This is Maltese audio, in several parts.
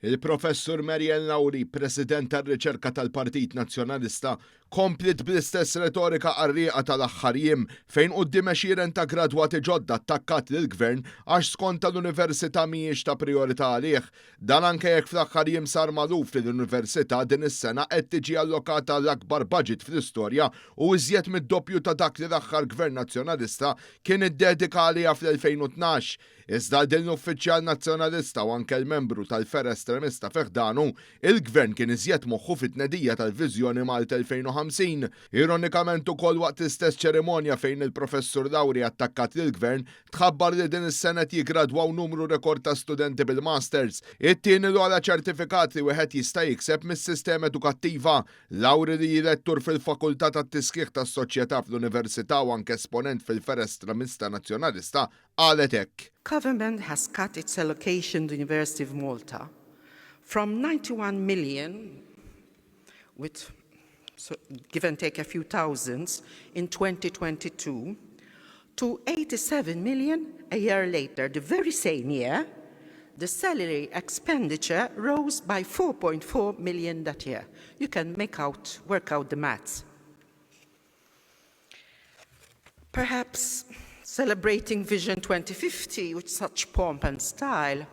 Il-Professur Marianne Lauri, President tar-Riċerka tal-Partit Nazzjonalista, kompliet bl-istess retorika qarrieqa tal-aħħar jiem fejn quddiem għexieren ta' gradwati ġodda attakkat lill-Gvern għax skontha l-Università mhijiex ta' prijorità għalih. Dan anke jekk fl-aħħar jiem sar magħruf li l-Università din is-sena qed tiġi allokata l-akbar budget fl-istorja u iżjed mid-doppju ta' dak li l-aħħar Gvern Nazzjonalista kien iddedika għaliha fl-2012. Iżda għal din l-uffiċjal Nazzjonalista u anke l-membru tal-fergħa estremista fi ħdanu, il-Gvern kien iżjed moħħu fit-tnedija tal-Viżjoni Malta 2050. Ironikament ukoll waqt l-istess ċerimonja fejn il-Professur Lauri attakkat lill-Gvern, tħabbar li din is-sena qed jiggradwaw numru rekord ta' studenti bil-Masters, it-tieni l-ogħla ċertifikat li wieħed jista' jikseb mis-sistema edukattiva. Lauri li hi lettur fil-Fakultà tat-Tisħiħ tas-Soċjetà fl-Università u anke esponent fil-fergħa estremista Nazzjonalista, qalet hekk. Government has cut its allocation to University of Malta from 91 million, with so give and take a few thousands, in 2022 to 87 million a year later. The very same year, the salary expenditure rose by 4.4 million that year. You can make out, work out the maths. Perhaps celebrating Vision 2050 with such pomp and style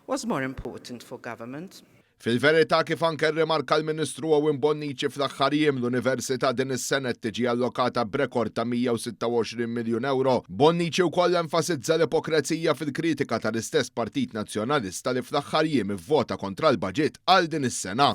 was more important for government. Fil-verità kif anke rrimarka l-Ministru Owen Bonnici fl-aħħar jiem l-Università din is-sena qed tiġi allokata b'rekord ta' 126 miljun ewro. Bonnici wkoll enfasizza l-ipokrezija fil-kritika tal-istess Partit Nazzjonalista li fl-aħħar jiem ivvota kontra l-baġit għal din is-sena.